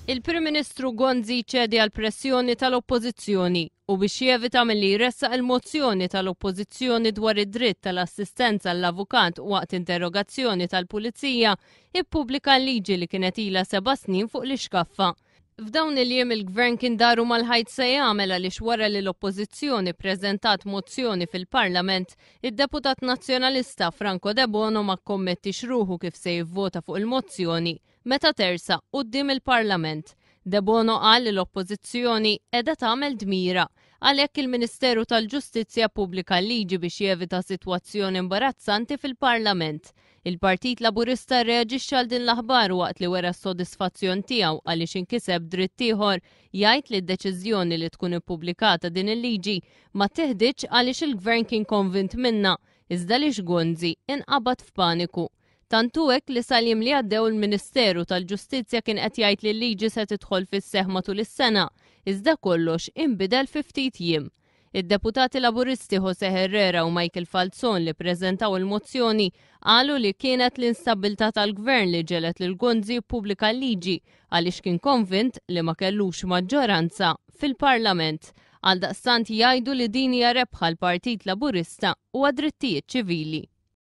Il-Prim Ministru Gonzi ċedi għal pressjoni tal-Oppożizzjoni u biex jevita milli jressaq il-mozzjoni tal-Oppożizzjoni dwar id-dritt tal-assistenza għall-avukat waqt interrogazzjoni tal-Pulizija, ippubblika l-liġi li kienet ilha seba' snin fuq l-ixkaffa. F'dawn il-jiem il-Gvern kien daru mal-ħajt se jagħmel għaliex wara li l-Oppożizzjoni ppreżentat mozzjoni fil-Parlament, id-Deputat Nazzjonalista Franco Debono ma kkommettix ruħu kif se jivvota fuq il-mozzjoni meta tersaq quddiem il-Parlament. Debono qal li l-Oppożizzjoni qiegħda tagħmel dmirha. Għalhekk il-Ministeru tal-Ġustizzja ppubblika l-liġi biex jevita sitwazzjoni imbarazzanti fil-Parlament. Il-Partit Laburista rreaġixxa għal din l-aħbar waqt li wera s-sodisfazzjon tiegħu għaliex inkiseb dritt ieħor jgħid li d-deċiżjoni li tkun ippubblikata din il-liġi ma tieħditx għaliex il-Gvern kien konvint minnha iżda għaliex Gonzi inqabad f'paniku. Tant hu hekk li sal-jiem li għaddew il-Ministeru tal-Ġustizzja kien qed jgħid li l-liġi se tidħol fis-seħħ matul is-sena, iżda kollox inbidel fi ftit jiem. Id-Deputati Laburisti Jose Herrera u Michael Falzon li ppreżentaw il-mozzjoni qalu li kienet l-instabbiltà tal-Gvern li ġegħlet lil Gonzi jippubblika l-liġi għaliex kien konvint li ma kellux maġġoranza fil-Parlament. Għaldaqstant jgħidu li din hija rebħa għall-Partit Laburista u għad-drittijiet ċivili.